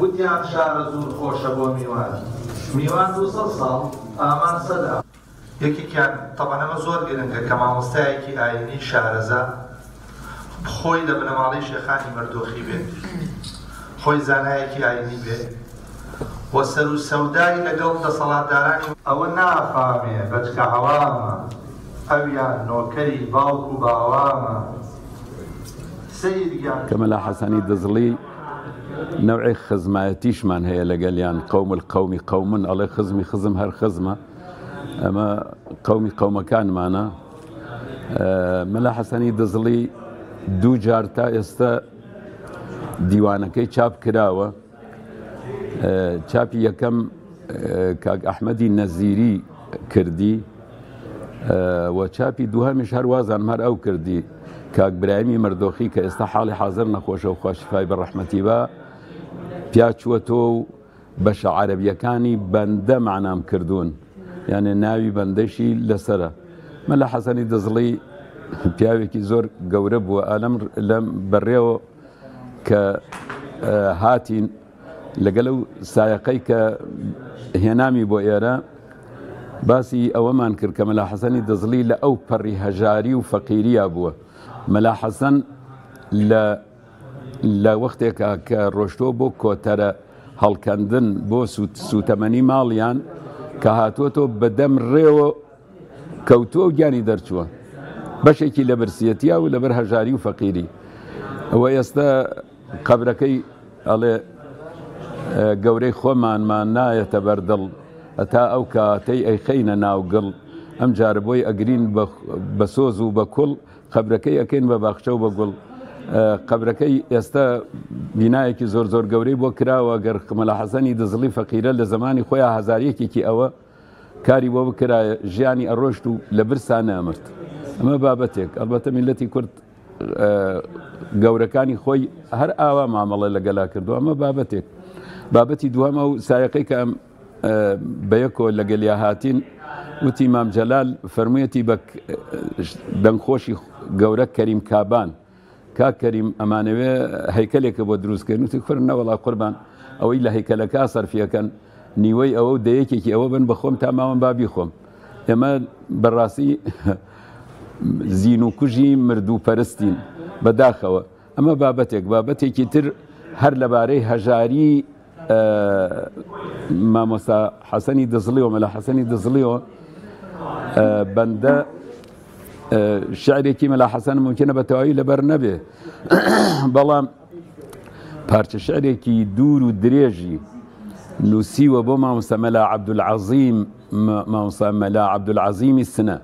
وتیان شارەزوور خۆشە بۆ میوان. میوان 200 ساڵ، ئامان سەدە. یەکێکیان، تەبعەن ئەمە زۆر گرنگە کە مامۆستایەکی ئایینی شارەزا خۆی لە بنەماڵەی شێخانی مەردۆخی بێ، خۆی زانایەکی ئایینی بێ و سەر و سەودای لەگەڵ دەسەڵاتدارانی. ئەوە نافامێ بەچکە عەوامە، ئەویان نۆکەری باوک و باوامە. سەید گیان. کە مەلا حەسەنی دزڵی نەوعێک خزمایەتیشمان هەیە لەگەلیان، قوم القوم قوم، ئەڵێ خزمی خزم هەر خزمە. ئەمە قەومی قەومەکانمانە. مەلا حەسەنی دزڵی دوو جار تا ئێستا دیوانەکەی چاپ کراوە. چاپی یەکەم کاک ئەحمەدی نەزیری کردی و چاپی دووهەمیش هەر وازانم هەر ئەو کردی کاک برایمی مردۆخی کە ئێستا حاڵی حاضر نەخۆشە و خوا شفای بە ڕەحمەتی با پیا چووەتەوە و بەشە عەرەبیەکانی بەندە مەعنام کردوون یانێ ناوی بەندەشی لەسرە. مەلا حەسەنی دزڵی پیاوێکی زۆر گەورە بووە ئالەم لەم بەڕێوە کە هاتین لەگەل ئەو سایەقەی کە هێنامی بۆ ئێرە باسی ئەوەمان کرد کە مەلا حەسەنی دزڵی لە ئەو پەڕی هەژاری و فەقیریا بووە. مەلا حەسەن لە لە وەختێکا کە ڕۆشتووە بۆ کۆتەرە هەڵکەندن بۆ سووتەمەنی ماڵیان کە هاتووەتەوە بەدەم ڕێوە کەوتووە و گیانی دەرچووە بەشێکی لە برسیەتیا و لەبەر هەژاری و فەقیری ئەوە ئێستا قەبرەکەی ئەڵێ گەورەی خۆمانمان نایەتە بەردڵ هەتا ئەو کاتەی ئەیخەینە ناو گڵ ئەم جارە بۆی ئەگرین بە سۆز و بە کوڵ قەبرەکەی ئەکەین بە باخچە و بە گوڵ. قەبرەکەی ئێستا بینایەکی زۆر زۆر گەورەی بۆ کراوە، گەر مەلا حەسەنی دزڵی فەقیرە لە زەمانی خۆیان هەزاریەکێکی ئەوە کاری بۆ بکرایە ژیانی ئەڕۆشت و لە برسا نەمرد. ئەمە بابەتێک. ئەلبەتە میللەتی کورد گەورەکانی خۆی هەر ئاوا مامەڵە لەگەلا کردو. ئەمە بابەتێک. بابەتی دووەم ئەو سایەقەی کە ئەم بەیەکەوە لەگەلیا هاتین وتی مام جەلال فەرموویەتی بە دەنگخۆشی گەورە کەریم کابان کاک کەریم ئەمانەوێ هەیکەلێکە بۆ دروستکردن وتی کورم نەوەڵا قوربان ئەوەی لە هەیکەلەکە سەرفیەکەن نیوەی ئەوە و دەیەکێکی ئەوە بن بەخۆم تا ماوەم با بیخۆم. ئێمە بەڕاستی زین و کوژی مردوو پەرستین بەداخەوە. ئەمە بابەتێک. بابەتێکی تر هەر لەبارەی هەژاری مامۆستا حەسەنی دزڵیەوە، مەلا حەسەنی دزڵیەوە، بەندە شعرێکی مەلا حەسەن ممکنە بە تەواوی لەبەر نەبێ، بەڵام پارچە شعرێکی دوور و درێژی نووسیوە بۆ مامۆستا مەلا عەبدولعەزیم، مامۆستا مەلا عەبدولعەزیمی سنە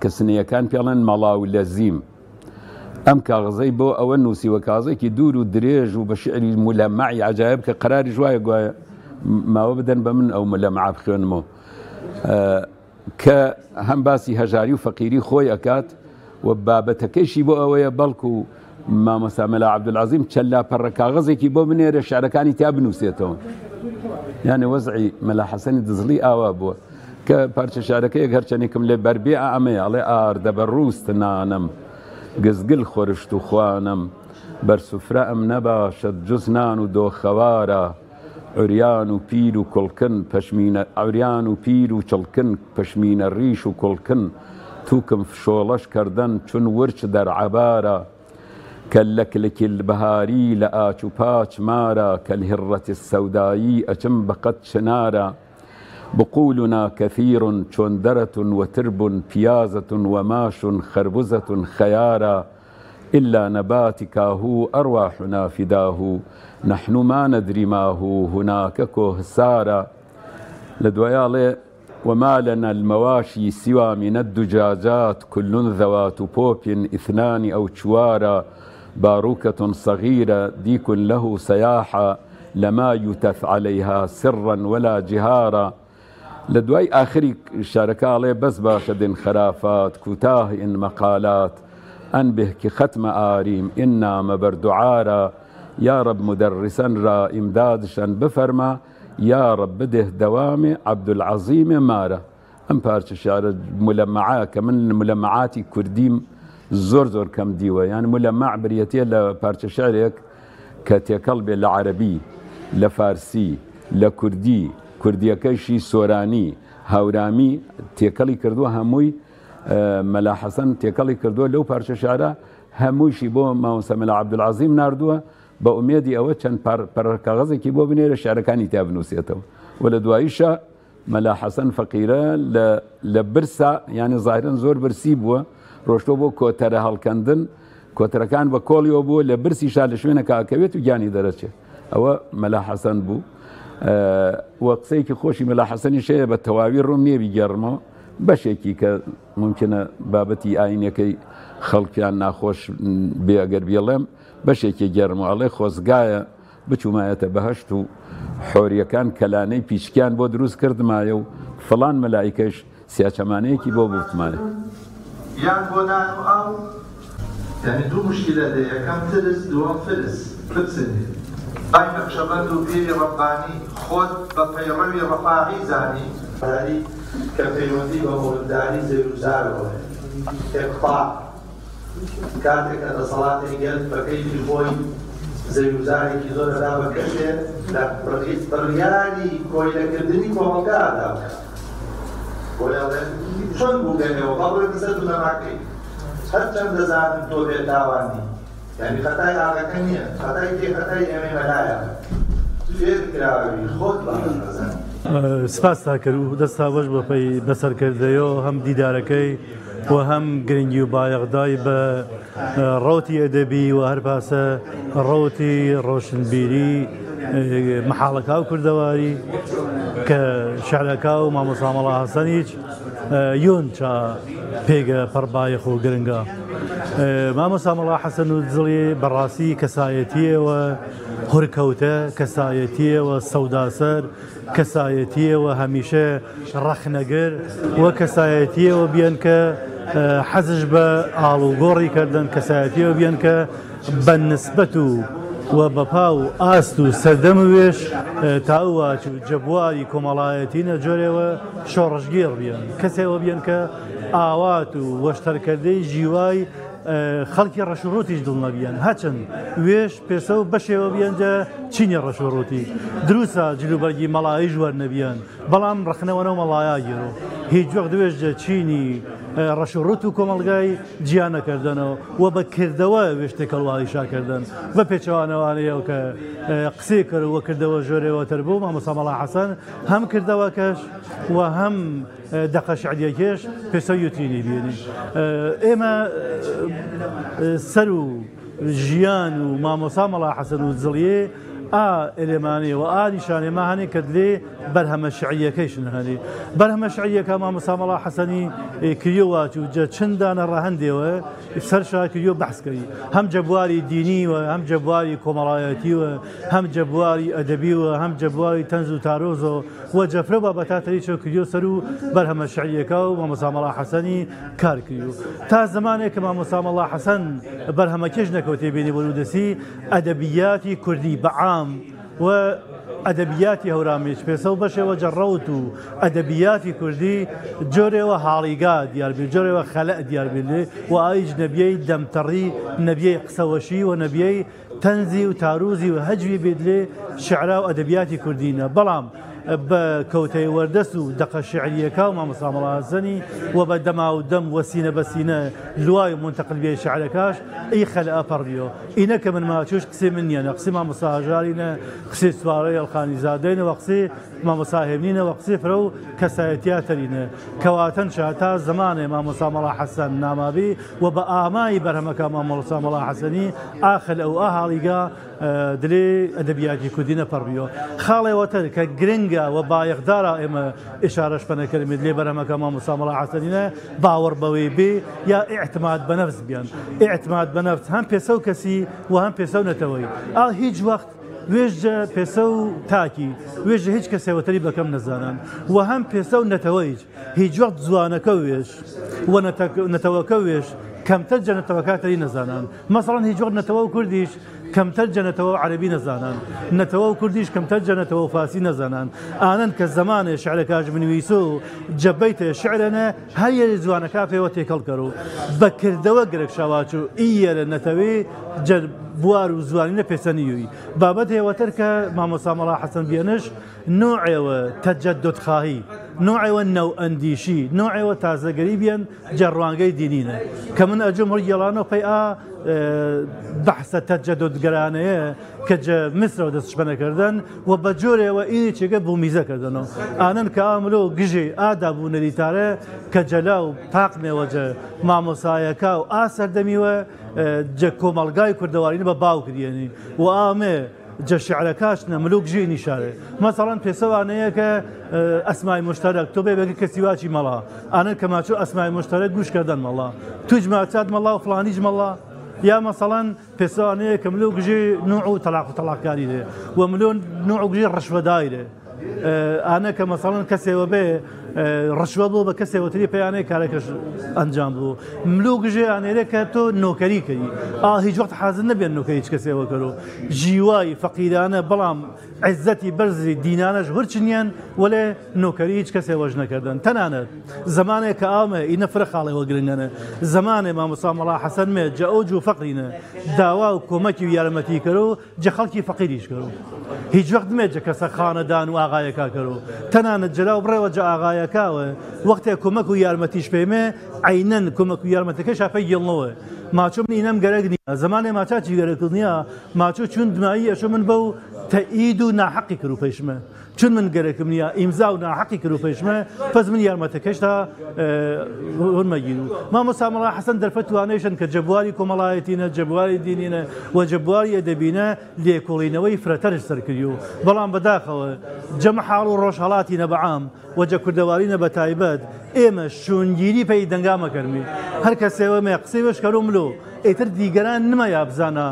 کە سنەیەکان پێڵێن مەڵا و لەزیم. ئەم کاغزەی بۆ ئەوە نووسیوە، کاغزێکی دوور و درێژ و بە شعری مولەمەعی عەجایب کە قەراریش وایە گوایە ماوە بدەن بە من ئەو مولەمەعە بخوێنمەوە، کە هەم باسی هەژاری و فەقیری خۆی ئەکات و بابەتەکەیشی بۆ ئەوەیە بەڵکو مامۆستا مەلا عەبدولعەزیم چەند لاپەڕە کاغەزێکی بۆ بنێرێ شعرەکانی تیا بنووسێتەوە. یانێ وەزعی مەلا حەسەنی دزڵی ئاوا بووە کە پارچە شعرەکەیەک هەرچەندێکم لێ بەربێ ئەمەیە ئەڵێ ئاردە بە ڕووست نانم گزگل خۆرشت و خوانم بەر سفرە ئەم نەباشد جز نان و دۆخەوارە عوریان و پیر و کوڵکن پەشمینە عوریان و پیر و چڵکن پەشمینە ڕیش و کوڵکن توکم فشۆڵەش کردن چون ورچ دەر عەبارە کەللەکلکی البهاری لە ئاچ و پاچ مارە کەلهرة السودایی ئەچم بە قەد چنارە بقولنا كثير چۆندرة وترب پیازة وماش خربزة خيارا إلا نبات کاهو أرواحنا فداه نحن ما ندري ما هو هناك كهسارا. لە دوایە ئەڵێ وما لنا المواشي سوى من الدجاجات كل ذوات پوپ اثنان أو چوارا باروكة صغيرة ديك له سياحة لما يتث عليها سرا ولا جهارا. لە دوای ئاخری شارەکە ئەڵێ بەس باشە دن خرافات کوتاه إن مقالات أنبه که ختم آریم إن نامە بەردوعارا یا رب مدرسا را إمدادشان بفرما یا رب بده دەوام عەبدولعەزیم مارە. ئەم پارچە شعرە مولەمەعە کە من مولەمەعاتی کوردیم زۆر زۆر کەم دیوە، یان مولەمەع بریەتیە لە پارچە شعرێک کە تێکەڵ بێ لە عەرەبی لە فارسی، لە کوردی، کوردیەکەشی سۆرانی، هەورامی تێکەڵی کردووە هەمووی مەلا حەسەن تێکەڵی کردووە لەو پارچە شعرە هەموویشی بۆ مامۆستا مەلا عەبدولعەزیم ناردووە بە ئومێدی ئەوە چەند پەڕە کاغەزێکی بۆ بنێرە شعرەکانی تیا بنووسێتەوە و لە دواییشا مەلا حەسەن فەقیرە لە لە برسا یعنی ظاهرا زۆر برسی بووە ڕۆشتۆ بۆ کۆتەرە هەڵکەندن کۆترەکان بە کۆڵیەوە بووە لە برسیشا لە شوێنەکە ئەکەوێت و گیانی دەرەچێت ئەوە مەلا حەسەن بوو و قسەیەکی خۆشی مەلا حەسەنیش هەیە بە تەواوی ڕووم نییە بیگێڕمەوە بەشێکی کە ممکنە بابەتی ئاینەکەی خەڵکیان ناخۆش بێ ئەگەر بیڵێم بەشێکی گێڕمەوە ئەڵێ خۆزگایە بچوومایەتە بەهەشت و حۆریەکان کەلانەی پیچکیان بۆ دروست کردمایە و فڵان مەلائیکەش سیاچەمانەیەکی بۆ بوتمایە. یان بۆ نان و ئاو؟ یانی دوو موشکیلە هەیە یەکەم ترس دووەم فرس فرسن نیە. بای نەقشەبەند و پیری ڕەبانی خۆت بە پەیڕەوی ڕەفاعی زانی. داری کە پەیوەندی بە موڵکداری زەوی و زارەوە هەیە. ئیقتاع. کاتێک کە دەسەڵاتی گەل بە کەیفی خۆی زەوی و زارێکی زۆر ئەدا بە کەسێ لە بڕیاری کۆیلەکردنی کۆمەڵگا ئەدا بکات. بۆیە ئەڵێن چۆن بوو گەنێەوە با بڕۆینە سەر بنەماکەی. هەرچەند دەزانم تۆ بێتاوانی، یانی خەتای ئاغەکە نییە، خەتای کێ؟ خەتای ئێمەی مەلایە. فێر کراوی خۆت باش ئەزانی. سپاستا کرد و دەستا وەش بە پەی بەسەرکردەیۆ هەم دیدارەکەی و هەم گرنگی و بایەخدای بە ڕەوتی ئەدەبی و هەر پاسە ڕەوتی ڕۆشنبیری مەحاڵەکا و کوردەواری کە شعرەکا و مامۆستا مەڵا حەسەنیچ یۆن چا پێگە پڕبایەخ و گرنگە. مامۆستا مەڵا حەسەن و دڵی بەڕاستی کەسایەتیەوە هورکەوتە، کەسایەتیەوە سەوداسەر، کەسایەتیەوە هەمیشە ڕەخنەگر و کەسایەتیەوە بیەن کە حەزش بە ئاڵوگۆڕی کردن، کەسایەتیەوە بیەن کە بە نسبەت و و بەپا و ئاست و سەردەم وێش تاواچ و جەبواری کۆمەڵایەتی نەجۆرێوە شۆڕشگێڕ بیەن، کەسێوە بیەن کە ئاوات و وەشتەرکردەی ژیوای خەڵکی ڕەشوڕوتیش دڵ نەبیەن، هەچەند وێش پێسە و بەشێوە بیەن جە چینی ڕەشوڕوتی دروسە جلوبەرگی مەڵایش وەرنەبیەن، بەڵام ڕەخنەوەنەو مەڵایا گیرۆ هیچ وەخت وێش جە چینی ڕەشوڕوت و کۆمەڵگای جیا نەکردنەوە و بە کردەوە وێش تێکەڵواریشا کردن بە پێچەوانەوانەیەوە کە قسەی کرد و کردەوە ژۆرێوەتر بوو. مامۆستا مەڵا حەسەن هەم کردەوەکەش و هەم دەقە شعریەکێش پێسە یوتینی بینی. ئێمە سەر و ژیان و مامۆستا مەڵا حەسەن و زڵیێ ئا ئێلێمانێ و ئا نیشانێ ما هەنێ کە دلێ بەرهەمە شعریەکەیشن هەنێ. بەرهەمە شعریەکە مامۆستا مەڵا حەسەنی کریۆ واچ و جە چەند دانە ڕەهەندێوە سەرشا کریۆ بەحس کەی، هەم جەبواری دینی و هەم جەبواری کۆمەڵایەتی و هەم جەبواری ئەدەبی و هەم جەبواری تەنز و تارۆزۆ و جەفرە بابەتا تەریچۆ کریۆ سەر و بەرهەمە شعریەکە و مامۆستا مەڵا حەسەنی کار کریۆ. تا زمانێک کە مامۆستا مەڵا حەسەن بەرهەمەکێش نەکەوتێ بینی بۆ دەسی ئەدەبیاتی کوردی بە عام و ئەدەبیاتی هەورامیش پێسە و بەشێوە جەڕەوت و ئەدەبیاتی کوردی جۆرێوە هاڵیگا دیار بێ، جۆرێوە خەلە دیار بێ و ئایج نەبیەی دەمتەڕی، نەبیەی قسەوەشی و نەبیەی تەنزی و تاروزی و هەجوی بێت لێ شعرا و ئەدەبیاتی کوردینە. بەڵام بە کەوتەی وەردەس و دەقە شعریەکە و مامۆستا مەڵا حەسەنی و بە دەما و دەم و سینە بە سینە لوای و مونتەقل بێ شعرەکاش ئی خەلە پەڕیۆ. ئینە کە من ماچوش قسەی من نییە، نە قسەی مامۆستا هەژارینە، قسەی سوارەی ئەڵخانیزادەینە و قسەی مامۆستا هێمنینە و قسەی فرە و کەسایەتیا تەرینە. کەواتەن شا تا زمانێ مامۆستا مەڵا حەسەن نامابی و بە ئامای بەرهەمەکە مامۆستا مەڵا حەسەنی ئاخل ئەو ئاهاڵیگا دلێ ئەدەبیاتی کوردی نەپەڕیۆ. خاڵێ وەتر کە گرنگە و بایەخدارە ئێمە ئشارەش پەنەکردمێت لێ بەرهەمەکە مامۆستا مەڵا حەسەنینە باوەڕ بەوەی بێ یا ئیعتماد بە نەفس بیان. ئیعتماد بە نەفس هەم پێسە و کەسی و هەم پێسە و نەتەوەی. ئا هیچ وەخت وێژە پێسە و تاکی وێژە هیچ کەسێ وەتەری بەکەم نەزانان و هەم پێسە و نەتەوەیش هیچ وەخت زوانەکە وێژ و نەتەوەکە وێژ کەمتر جە نەتەوەکاتری نەزانان. مەسەڵەن هیچ وەخت نەتەوە و کوردیش کەمتەر جە نەتەوە عەرەبی نەزانان، نەتەوە کوردیش کەمتەر جە نەتەوە فارسی نەزانان. ئانەن کە زەمانێ شعرەکاش بنویسو جە بەیتێ شعرەنە هەر یەێ زوانەکا پێوە تێکەڵ کەرو بە کردەوە گرگ شاواچو ئی یەرە نەتەوی جە بوار و زوانینە پێسەنیوی. بابەت هێوەتر کە مامۆستا مەڵا حەسەن بیەنش نوعێوە تەجەددخواهی، نوعێوە نەوئەندیشی، نوعێوە تازەگەری بیەن جە ڕوانگەی دینینە کە من ئەجم هەر گێڵانەوە پەی ئا بەحسە تەجەددگەرانەیە کە جە میسرەوە دەستشپەنە کردن و بە جۆرێوە ئینێکێکە بومیزە کردنەوە ئانن کە ئاملۆ گژێ ئادا بوو نەریتارە کە جەلا و تاقمێوە جە مامۆسایەکە و ئا سەردەمیوە جە کۆمەڵگای کوردەوارینە بە باو کریێنی و ئامێ جە شعرەکاشنە ملوک ژی نیشارێ مەسەڵەن پێسەوانەیە کە ئەسمای مشتەرەک تۆ بێ بێگە کەسی واچی مەڵا ئانە کە ماچۆ ئەسمای مشتەرەک گوش کردن مەڵا توج ماچات مەڵا و فلانیج مەڵا یا مەسەڵەن پێسەوانەیە کە ملوک ژی نوع و تەلاق و تەلاقکاری دێ و ملۆ نوع و گژی ڕشوەدایرێ ئانە کە مەسەڵەن کەسێوە بێ ڕشوە بۆ بە کەسێوەتری پێیانەیە کارەکەش ئەنجام بوو ملو گژێ ئانێرە کە تۆ نۆکەری کەی ئا هیچ وەخت حازر نەبێن نۆکەری هیچ کەسێوە کەرو ژیوای فەقیرانە بەڵام عزەتی بەرزی دینانەش هورچنیان وەلێ نۆکەری هیچ کەسێ وەش نەکردن تەنانەت زمانێک کە ئامە ئینە فرە خاڵێوە گرنگەنە زمانێ مامۆستا مەڵا حەسەن مێ جە ئەو جوو فەقرینە داوا و کۆمەکی و یارمەتی کەرو جە خەڵکی فەقیریش کەرو هیچ وەخت نمێ جە کەسە خانەدان و ئاغایەکا کەرو تەنانەت جەلاو بڕێوە جە ئاغایەکاوە وەختێ کۆمەک و یارمەتیش پێمێ عەینەن کۆمەک و یارمەتەکەش پەی گێڵنەوە ماچۆ من ئینەم گەرەک نییە زمانێ ماچا چی گەرەک نییە ماچۆ چون دمایی ئەشۆ من بەو تەئید و ناحەقی کرو پەیشمە چون من گەرەکم نییە ئیمزا و ناحەقی کرو پەیشمە پس من یارمەتەکەشتا هورمەگیر و مامۆستا مەڵا حەسەن دەرفەت توانێشن کە جەبواری کۆمەڵایەتینە جەبواری دینینە و جەبواری ئەدەبینە لێکۆڵینەوەی فرەتەرش سەرکردی و بەڵام بەداخەوە جەمە حاڵ و ڕۆژهەڵاتینە بەعام و جە کوردەوارینە بە تایبەت ئێمە شوونگیری پەی دەنگامە کەرمی هەر کەسێوە مێ قسەی وەش کەرو ملۆ ئیتر دیگەران نمە یا بزانە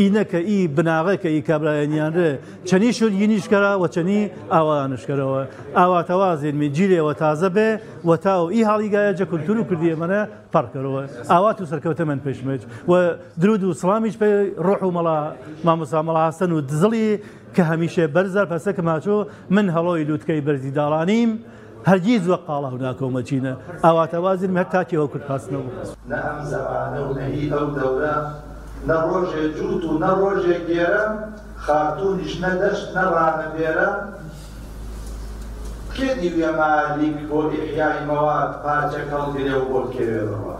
ئینە کە ئی بناغە کە ئی کابرایەنیان رێ چەنی شورگینیش کەرا و چەنی ئاوانش کەرەوە ئاواتەوازێنمی جیلێوە تازە بێ و تاو ئی حاڵیگایە جە کولتور و کوردیە منە پەڕکەرەوە ئاوات و سەرکەوتە من پێشمێج و درود و سڵامیش پێ ڕۆح و مەڵا مامۆستا مەڵا حەسەن و دزڵی کە هەمیشە بەرزە پەسە کە ماچۆ من هەڵۆی لوتکەی بەرزی داڵانیم هەرگیز وەک قاڵاو ناکەومە چینە ئاواتەوازیم هەر تاکیەوە کورد خواستنەوە. نە ئەم زەمانە و نە هی ئەو دەورە، نە ڕۆژێ جووت و نە ڕۆژێ گێرە، خاتوونیش نە دەشت نە ڕانە بێرە. کێ دیویە مالیک بۆ ئیحیای مەواد پارچە کەڵگرێ و بۆ کێوێ بڕوا؟